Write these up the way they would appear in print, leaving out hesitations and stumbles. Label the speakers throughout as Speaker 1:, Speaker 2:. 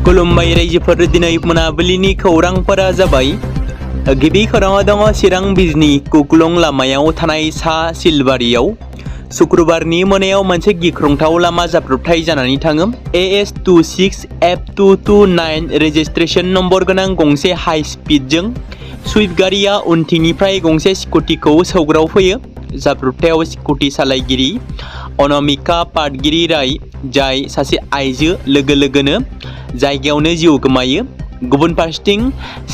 Speaker 1: खुलुमबाय रायजोफोर दिनै मोनाबिलिनि खौरांफोरा जाबाय गिबि खौराङाव दङ चिरां बिजनी कुक्लं लामायाव थानाय सा सिलबारियाव शुक्रबारनि मोनायाव मोनसे गिख्रंथाव लामा जाब्रबथाय जानानै थाङो। AS26F229 रेजिस्ट्रेशन नम्बर गोनां गंसे हाई स्पीडजों स्विफ्ट गारिया उनथिंनिफ्राय गंसे स्कुटिखौ सौग्राव फैयो। जाब्रबथायाव स्कुटि सालायगिरि अनामिका पाटगिरि राय जाय सासे आइजो लोगोनो जायगायावनो जिउ गोमायो। गुबुन फारसेथिं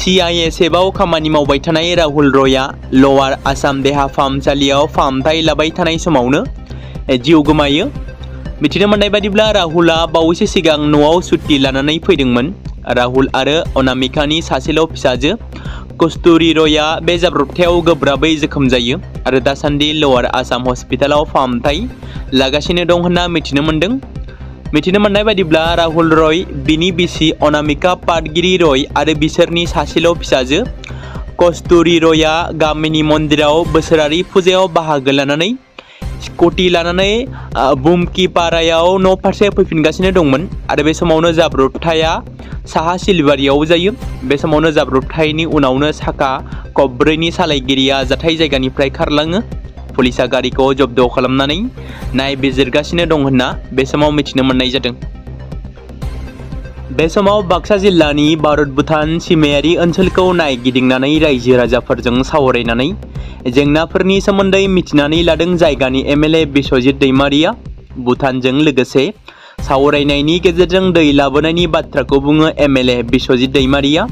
Speaker 1: CISFआव खामानि मावबाय थानाय राहुल रयआ लवार आसाम देहा फाहामसालियाव फाहामथाय लाबाय थानाय समावनो जिउ गोमायो। मिथिनो मोननाय बादिब्ला राहुलआ बावैसो सिगां न'आव सुट्टि लानानै फैदोंमोन। राहुल आरो अनामिकानि सासेल' फिसाजो कस्तुरी रयआ बे जाब्रबथायाव गोब्राबै जोखोम जायो आरो दासान्दि लवार आसाम हस्पिटालाव फाहामथाय लागासिनो दं होनना मिथिनो मोनदों। मिथिनो मोननाय बादिब्ला राहुल रय, बिनि बिसि अनामिका पाटगिरि रय आरो बिसोरनि सासेल' फिसाजो कस्तुरी रयआ गामिनि मन्दिराव बोसोरारि फुजायाव बाहागो लानानै स्कुटि लानानै बुमकिपारायाव न' फारसे फैफिनगासिनो दंमोन आरो बे समावनो जाब्रबथाया साहा सिलबारियाव जायो। बे समावनो जाब्रबथायनि उनावनो साखा खबब्रैनि सालायगिरिया जाथाय जायगानिफ्राय खारलाङो। पुलिसा गारिखौ जब्द खालामनानै नायबिजिरगासिनो दं होनना बे समाव मिथिनो मोननाय जादों। बे समाव बाक्सा जिल्लानि भारत भुटान सिमायारि ओनसोलखौ नायगिदिंनानै रायजो राजाफोरजों सावरायनानै जेंनाफोरनि सोमोन्दै मिथिनानै लादों जायगानि MLA बिस्वजित दैमारिया। भुटानजों लोगोसे सावरायनायनि गेजेरजों दै लाबोनायनि बाथ्राखौ बुङो MLA बिस्वजित दैमारिया।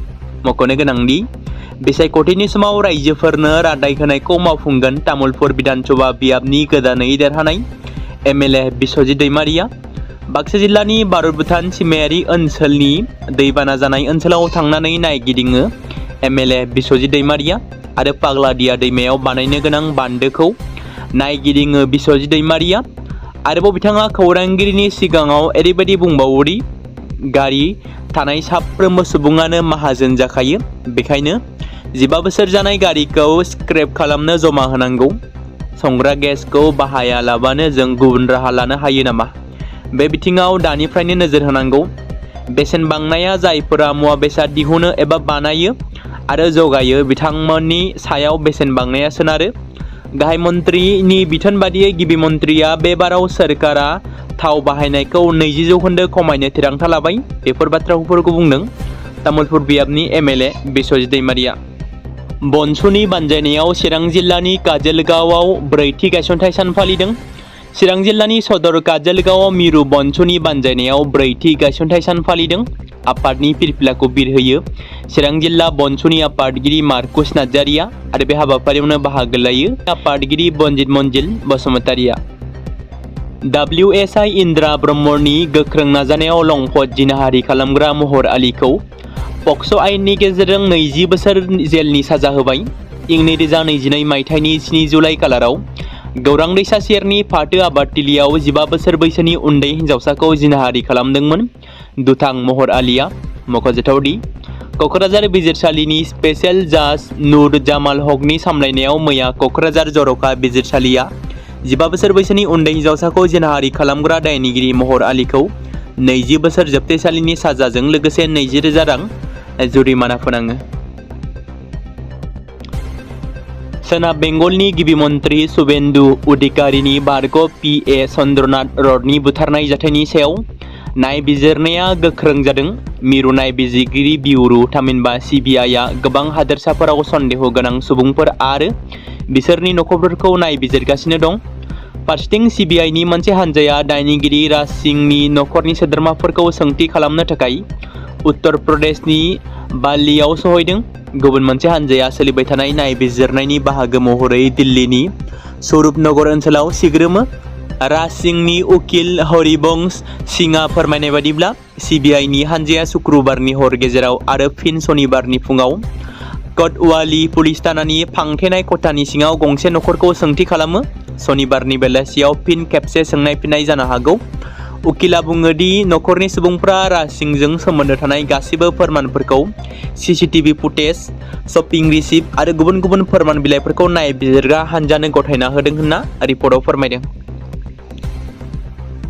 Speaker 1: मख'नो गोनांदि बिसायख'थिनि समाव रायजोफोरनो रादाय होनायखौ मावफुंगोन तामुलपुर बिधानसभा बियाबनि गोदानै देरहानाय MLA बिस्वजित दैमारिया। बाक्सा जिल्लानि भारत भुटान सिमायारि ओनसोलनि दैबाना जानाय ओनसोलाव थांनानै नायगिदिङो MLA बिस्वजित दैमारिया आरो पाग्लादिया दैमायाव बानायनो गोनां बान्दोखौ नायगिदिङो बिस्वजित दैमारिया। आरोबाव बिथाङा खौरांगिरिनि सिगाङाव ओरैबायदि बुंबावोदि गारि थानाय साफ्रोमबो सुबुङानो माहाजोन जाखायो, बेखायनो 15 बोसोर जानाय गारिखौ स्क्रेप खालामनो जमा होनांगौ। संग्रा गेसखौ बाहायालाबानो जों गुबुन राहा लानो हायो नामा? बे बिथिङाव दानिफ्रायनो नोजोर होनांगौ। बेसेन बांनाया जायफोरा मुवा बेसाद दिहुनो एबा बानायो आरो जगायो बिथांमोननि सायाव बेसेन बांनाया सोनारो। गाहाय मन्थ्रिनि बिथोन बादियै गिबि मन्थ्रिया बे बाराव सोरखारा थाव बाहायनायखौ 20% खमायनो थिरांथा लाबाय। बेफोर बाथ्राफोरखौ बुंदों तामुलपुर बियाबनि MLA बिस्वजित दैमारिया। बनसुनि बानजायनायाव चिरां जिल्लानि काजोलगावआव 4थि गायसनथाय सान फालिदों। चिरां जिल्लानि सदर काजोलगावआव मिरु बनसुनि बानजायनायाव 4थि गायसनथाय सान फालिदों। आफादनि फिरफिलाखौ बिरहोयो चिरां जिल्ला बनसुनि आफादगिरि मार्कुस नार्जारिया आरो बे हाबाफारियावनो बाहागो लायो आफादगिरि बनजित मन्जिल बसुमतारिया। WSI इन्द्रा ब्रह्मनि गोख्रों नाजानायाव लंफट जिनाहारि खालामग्रा महर आलीखौ पक्स' आयेननि गेजेरजों 20 बोसोर जेलनि साजा होबाय। इं 2022 मायथाइनि 7 जुलाइ खालाराव गौरां दैसा सेरनि फाथो आबादथिलियाव 15 बोसोर बैसोनि उन्दै हिन्जावसाखौ जिनाहारि खालामदोंमोन दुथां महर आलीया। मख'जाथावदि क'क्राझार बिजिरसालिनि स्पेशेल जाज नुर जामाल हकनि सामलायनायाव मैया क'क्राझार जर'खा बिजिरसालिया 15 बोसोर बैसोनि उन्दै हिन्जावसाखौ जिनाहारि खालामग्रा दायनिगिरि महर आलीखौ 20 बोसोर जोबथेसालिनि साजाजों लोगोसे 20,000 रां जुरिमाना फोनाङो। सोनाब बेंगलनि गिबि मन्थ्रि शुभेन्दु अधिकारीनि बारग' PA चन्द्रनाथ रडनि बुथारनाय जाथायनि सायाव नायबिजिरनाया गोख्रों जादों। मिरु नायबिजिरगिरि बिउरु थामहिनबा CBIआ गोबां हादोरसाफोराव सन्देह गोनां सुबुंफोर आरो बिसोरनि नखरफोरखौ नायबिजिरगासिनो दं। फारसेथिं CBIनि मोनसे हानजाया दायनिगिरि राज सिंहनि नखरनि सोद्रोमाफोरखौ सोंथि खालामनो थाखाय उत्तर प्रदेशनि बाल्लियाव सहैदों। गुबुन मोनसे हानजाया सोलिबाय थानाय नायबिजिरनायनि बाहागो महरै दिल्लीनि स्वरुपनगर ओनसोलाव सिग्रोमो। राज सिंहनि उकिल हरिबंश सिंहआ फोरमायनाय बादिब्ला CBIनि हानजाया शुक्रबारनि हर गेजेराव आरो फिन सनिबारनि फुङाव कटवाली पुलिस थानानि फांथेनाय खथानि सिङाव गंसे नखरखौ सोंथि खालामो। सनिबारनि बेलासियाव फिन खेबसे सोंनाय फिननाय जानो हागौ। उकिला बुङो दि नखरनि सुबुंफ्रा राज सिंहजों सोमोन्दो थानाय गासिबो फोरमानफोरखौ CCTV फुटेज, शपिं रिसिप्ट आरो गुबुन गुबुन फोरमान बिलाइफोरखौ नायबिजिरग्रा हानजानो गथायना होदों होनना रिपर्टआव फोरमायदों।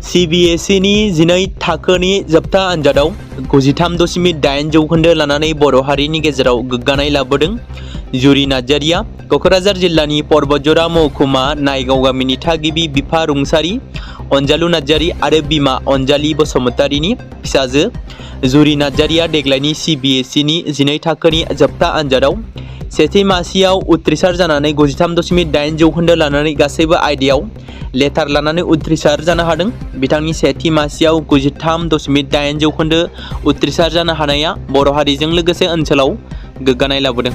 Speaker 1: CBSE नि 12 थाखोनि जोबथा आनजादाव 93.8 जौखोन्दो लानानै बर' हारिनि गेजेराव गोग्गानाय लाबोदों जुरि नार्जारिया क'क्राझार जिल्लानि पर्बतजरा महकुमा नायगाव गामिनि थागिबि बिफा रुंसारि अनजालु नार्जारि आरो बिमा अनजालि बसुमतारिनि फिसाजो जुरि नार्जारिया देग्लायनि CBSE नि 12 थाखोनि जोबथा आनजादाव सेथि मासियाव उथ्रिसार जानानै 93.8 जौखोन्दो लानानै गासैबो आयदायाव लेटार लानानै उथ्रिसार जानो हादों। बिथांनि सेथि मासियाव 93.8 जौखोन्दो उथ्रिसार जानो हानाया बर' हारिजों लोगोसे ओनसोलाव गोग्गानाय लाबोदों।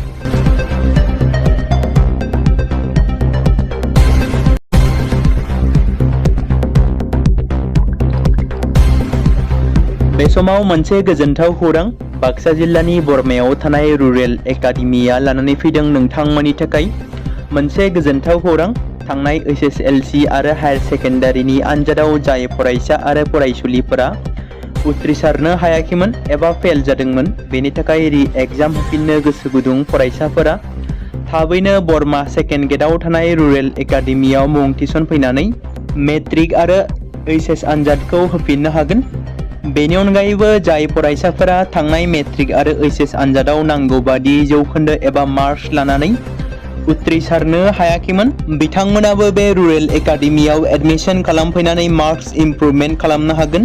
Speaker 1: बे समाव मोनसे गोजोनथाव खौरां बाक्सा जिल्लानि बरमायाव थानाय रुरेल एकाडेमिया लानानै फैदों नोंथांमोननि थाखाय मोनसे गोजोनथाव खौरां। थांनाय SSLC आरो हायार सेकेन्डारिनि आनजादाव जाय फरायसा आरो फरायसुलिफोरा उथ्रिसारनो हायाखैमोन एबा फेल जादोंमोन बेनि थाखाय रि एग्जाम होफिननो गोसो गुदुं फरायसाफोरा थाबैनो बरमा सेकेन्ड गेटआव थानाय रुरेल एकाडेमियाव मुं थिसनफैनानै मेट्रिक आरो HS आनजादखौ होफिननो हागोन। बेनि अनगायैबो जाय फरायसाफोरा थांनाय मेट्रिक आरो HS आनजादाव नांगौ बादि जौखोन्दो एबा मार्क्स लानानै उथ्रिसारनो हायाखैमोन बिथांमोनाबो बे रुरेल एकाडेमियाव एडमिशन खालामफैनानै मार्क्स इमप्रुभमेन्ट खालामनो हागोन।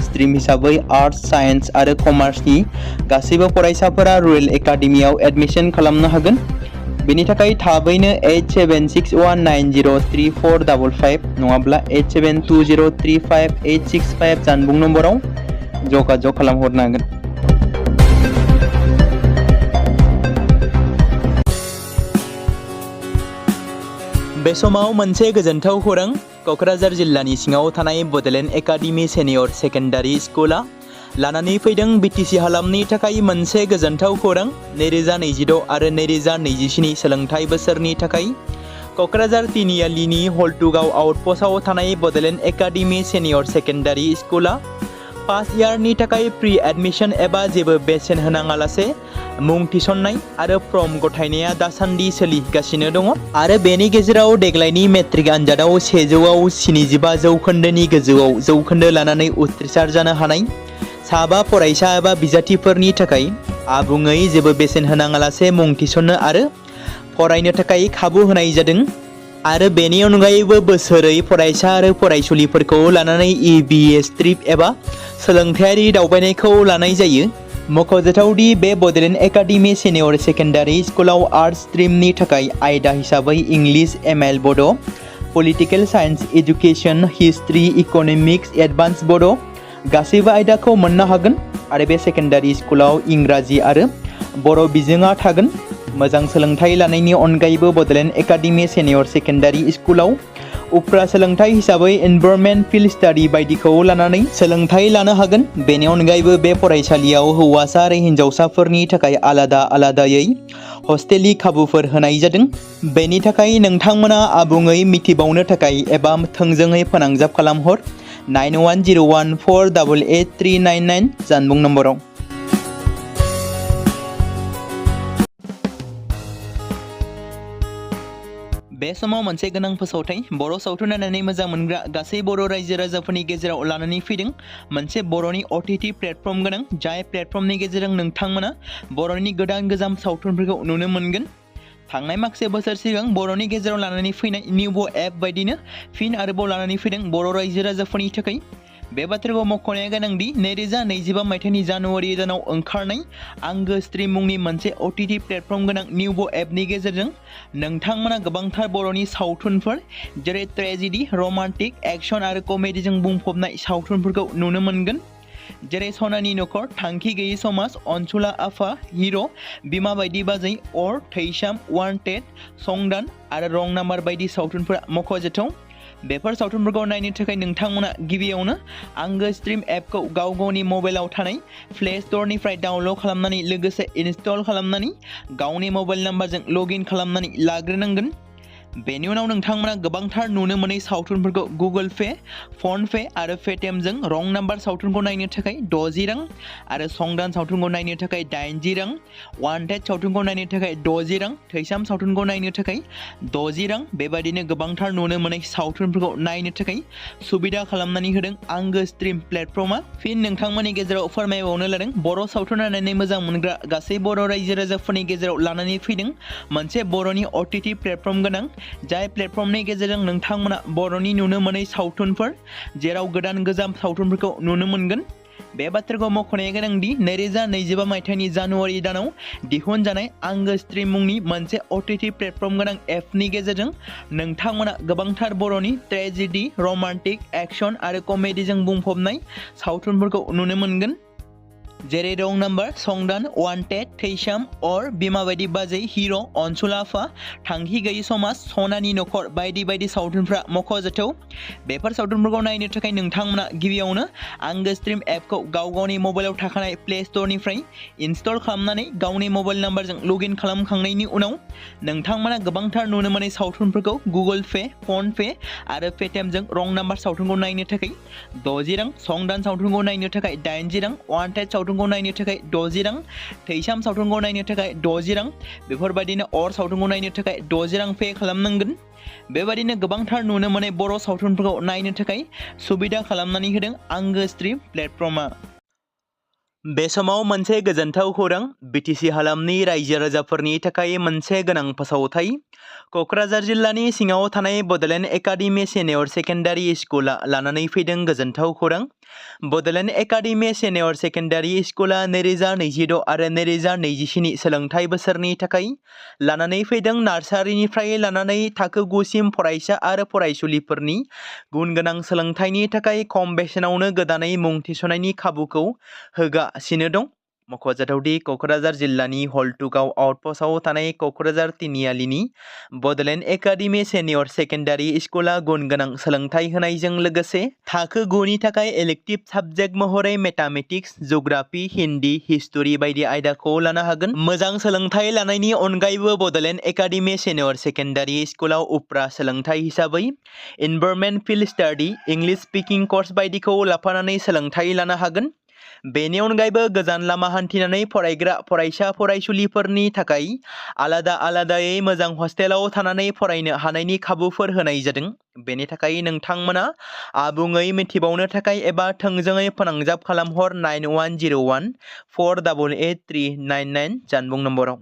Speaker 1: स्ट्रीम हिसाबै आर्ट्स साइन्स आरो कमार्सनि गासैबो फरायसाफोरा रुरेल एकाडेमियाव एडमिशन खालामनो हागोन। बेनि थाखाय थाबैनो 8761903455 नङाब्ला 87203585 जानबुं नम्बराव जगाजग खालामहरनो हागोन। बे समाव मोनसे गोजोनथाव खौरां क'क्राझार जिल्लानि सिङाव थानाय बड'लेण्ड एकाडेमि सेनियर सेकेन्डारि स्कुला लानानै फैदों BTC हालामनि थाखाय मोनसे गोजोनथाव खौरां 2026 आरो 2027 सोलोंथाइ बोसोरनि थाखाय क'क्राझार तिनिआलिनि हल्टुगाव आउटपस्टआव थानाय बड'लेण्ड एकाडेमि सेनियर सेकेन्डारि स्कुला फार्स्ट इयारनि थाखाय प्रि एडमिशन एबा जेबो बेसेन होनाङालासे मुं थिसननाय आरो फर्म गथायनाया दासान्दि सोलिगासिनो दङ आरो बेनि गेजेराव देग्लायनि मेट्रिक आनजादाव 100आव 75 जौखोन्दोनि गोजौआव जौखोन्दो लानानै उथ्रिसार जानो हानाय साबा फरायसा एबा बिजाथिफोरनि थाखाय आबुङै जेबो बेसेन होनाङालासे मुं थिसननो आरो फरायनो थाखाय खाबु होनाय जादों आरो बेनि अनगायैबो बोसोरै फरायसा आरो फरायसुलिफोरखौ लानानै EBS ट्रिप एबा सोलोंथायारि दावबायनायखौ लानाय जायो। मख'जाथावदि बे बड'लेण्ड एकाडेमि सेनियर सेकेन्डारि स्कुलाव आर्ट्स स्ट्रिमनि थाखाय आयदा हिसाबै इंलिश ML बड', political science education, history, economics, advance बड' गासैबो आयदाखौ मोननो हागोन आरो बे सेकेन्डारि स्कुलाव इंराजि आरो बर' बिजोङा थागोन। मोजां सोलोंथाइ लानायनि अनगायैबो बड'लेण्ड एकाडेमि सेनियर सेकेन्डारि स्कुलाव उफ्रा सोलोंथाइ हिसाबै एनभायरनमेन्ट फिल्ड स्टाडि बायदिखौ लानानै सोलोंथाइ लानो हागोन। बेनि अनगायैबो बे फरायसालियाव हौवासा आरो हिन्जावसाफोरनि थाखाय आलादा आलादायै हस्टेलनि खाबुफोर होनाय जादों। बेनि थाखाय नोंथांमोना आबुङै मिथिबावनो थाखाय एबा थोंजोङै फोनांजाब खालामहर 9101488399 जानबुं नम्बराव। बे समाव मोनसे गोनां फोसावथाय बर' सावथुन नायनानै मोजां मोनग्रा गासै बर' रायजो राजाफोरनि गेजेराव लानानै फैदों मोनसे बर'नि OTT प्लेटफर्म गोनां जाय प्लेटफर्मनि गेजेरजों नोंथांमोना बर'नि गोदान गोजाम सावथुनफोरखौ नुनो मोनगोन। थांनाय माखासे बोसोर सिगां बर'नि गेजेराव लानानै फैनाय निउबो एप बायदिनो फिन आरोबाव लानानै फैदों बर' रायजो राजाफोरनि थाखाय। बे बाथ्राखौ मख'नाया गोनांदि 2025 मायथाइनि जानुवारि दानाव ओंखारनाय आंगो स्ट्रिम मुंनि मोनसे OTT प्लेटफर्म गोनां निउबो एपनि गेजेरजों नोंथांमोना गोबांथार बर'नि सावथुनफोर जेरै ट्रेजेडि, रमान्टिक, एक्सन आरो कमेडिजों बुंफबनाय सावथुनफोरखौ नुनो मोनगोन। जेरै सनानि नखर, थांखि गैयै समाज, अनसुला आफा, हिर', बिमा बायदि बाजै, अर, थैसाम, वान्टेड, संदान आरो रं नाम्बार बायदि सावथुनफोरा मख'जाथाव। बेफोर सावथुनफोरखौ नायनो थाखाय नोंथांमोना गिबियावनो आंगो स्ट्रिम एपखौ गावनि मबाइलाव थानाय प्ले स्ट'रनिफ्राय डाउनल'ड खालामनानै लोगोसे इनस्टल खालामनानै गावनि मबाइल नाम्बारजों लग इन खालामनानै लाग्रोनांगोन। बेनि उनाव नोंथांमोना गोबांथार नुनो मोनै सावथुनफोरखौ गुगोल पे, फन पे आरो पेटिएमजों रं नाम्बार सावथुनखौ नायनो थाखाय 60 रां आरो संदान सावथुनखौ नायनो थाखाय 80 रां, वान्टेड सावथुनखौ नायनो थाखाय 60 रां, थैसाम सावथुनखौ नायनो थाखाय 60 रां बेबायदिनो गोबांथार नुनो मोनै सावथुनफोरखौ नायनो थाखाय सुबिदा खालामनानै होदों आंगो स्ट्रिम प्लेटफर्मा। फिन नोंथांमोननि गेजेराव फोरमायबावनो लादों बर' सावथुन नायनानै मोजां मोनग्रा गासै बर' रायजो राजाफोरनि गेजेराव लानानै फैदों मोनसे बर'नि OTT प्लेटफर्म गोनां, जाय प्लेटफर्मनि गेजेरजों नोंथांमोना बर'नि नुनो मोनै सावथुनफोर जेराव गोदान गोजाम सावथुनफोरखौ नुनो मोनगोन। बे बाथ्राखौ मख'नाया गोनांदि 2025 मायथाइनि जानुवारि दानाव दिहुनजानाय आंगो स्ट्रिम मुंनि मोनसे OTT प्लेटफर्म गोनां एपनि गेजेरजों नोंथांमोना गोबांथार बर'नि ट्रेजेडि, रमान्टिक, एक्शन आरो कमेडिजों बुंफबनाय सावथुनफोरखौ नुनो मोनगोन। जेरै रं नाम्बार, संदान, वान्टेड, थैसाम, अर, बिमा बायदि बाजै, हिर', अनसुला आफा, थांखि गैयि समाज, सनानि नखर बायदि बायदि सावथुनफ्रा मख'जाथाव। बेफोर सावथुनफोरखौ नायनो थाखाय नोंथांमोना गिबियावनो आंगो स्ट्रिम एपखौ गाव गावनि मबाइलाव थाखानाय प्ले स्ट'रनिफ्राय इनस्टल खालामनानै गावनि मबाइल नाम्बारजों लगइन खालामखांनायनि उनाव नोंथांमोना गोबांथार नुनो मोनै सावथुनफोरखौ गुगोल पे, फन पे आरो पेटिएमजों रं नाम्बार सावथुनखौ नायनो थाखाय 60 रां, संदान सावथुनखौ नायनो थाखाय 80 रां, वान्टेड सावथुनखौ नायनो थाखाय 60 रां, थैसाम सावथुनखौ नायनो थाखाय 60 रां बेफोरबायदिनो अर सावथुनखौ नायनो थाखाय 60 रां पे खालामनांगोन। बेबायदिनो गोबांथार नुनो मोनै बर' सावथुनफोरखौ नायनो थाखाय सुबिदा खालामनानै होदों आंगो स्ट्रिम प्लेटफर्मा। बे समाव मोनसे गोजोनथाव खौरां, BTC हालामनि रायजो राजाफोरनि थाखाय मोनसे गोनां फोसावथाय। क'क्राझार जिल्लानि सिङाव थानाय बड'लेण्ड एकाडेमि सिनियर सेकेन्डारि स्कुला लानानै फैदों गोजोनथाव खौरां। बड'लेण्ड एकाडेमि सिनियर सेकेन्डारि स्कुला 2026 आरो 2027 सोलोंथाइ बोसोरनि थाखाय लानानै फैदों नार्सारिनिफ्राय लानानै थाखो 9 सिम फरायसा आरो फरायसुलिफोरनि गुन गोनां सोलोंथाइनि थाखाय खम बेसेनावनो गोदानै मुं थिसननायनि खाबुखौ होगासिनो दं। मख'जाथावदि क'क्राझार जिल्लानि हल्टुगाव आउटपस्टआव थानाय क'क्राझार तिनिआलिनि बड'लेण्ड एकाडेमि सिनियर सेकेन्डारि स्कुला गुन गोनां सोलोंथाइ होनायजों लोगोसे थाखो 9 नि थाखाय इलेक्टिभ साबजेक्ट महरै मेथामेटिक्स, जिअ'ग्राफि, हिन्दी, हिस्टरि बायदि आयदाखौ लानो हागोन। मोजां सोलोंथाइ लानायनि अनगायैबो बड'लेण्ड एकाडेमि सिनियर सेकेन्डारि स्कुलाव उफ्रा सोलोंथाइ हिसाबै environment field study, English speaking course बायदिखौ लाफानानै सोलोंथाइ लानो हागोन। बेनि अनगायैबो गोजान लामा हान्थिनानै फरायग्रा फरायसा फरायसुलिफोरनि थाखाय आलादा आलादायै मोजां हस्टेलाव थानानै फरायनो हानायनि खाबुफोर होनाय जादों। बेनि थाखाय नोंथांमोना आबुङै मिथिबावनो थाखाय एबा थोंजोङै फोनांजाब खालामहर 9101 488 399 जानबुं नम्बराव।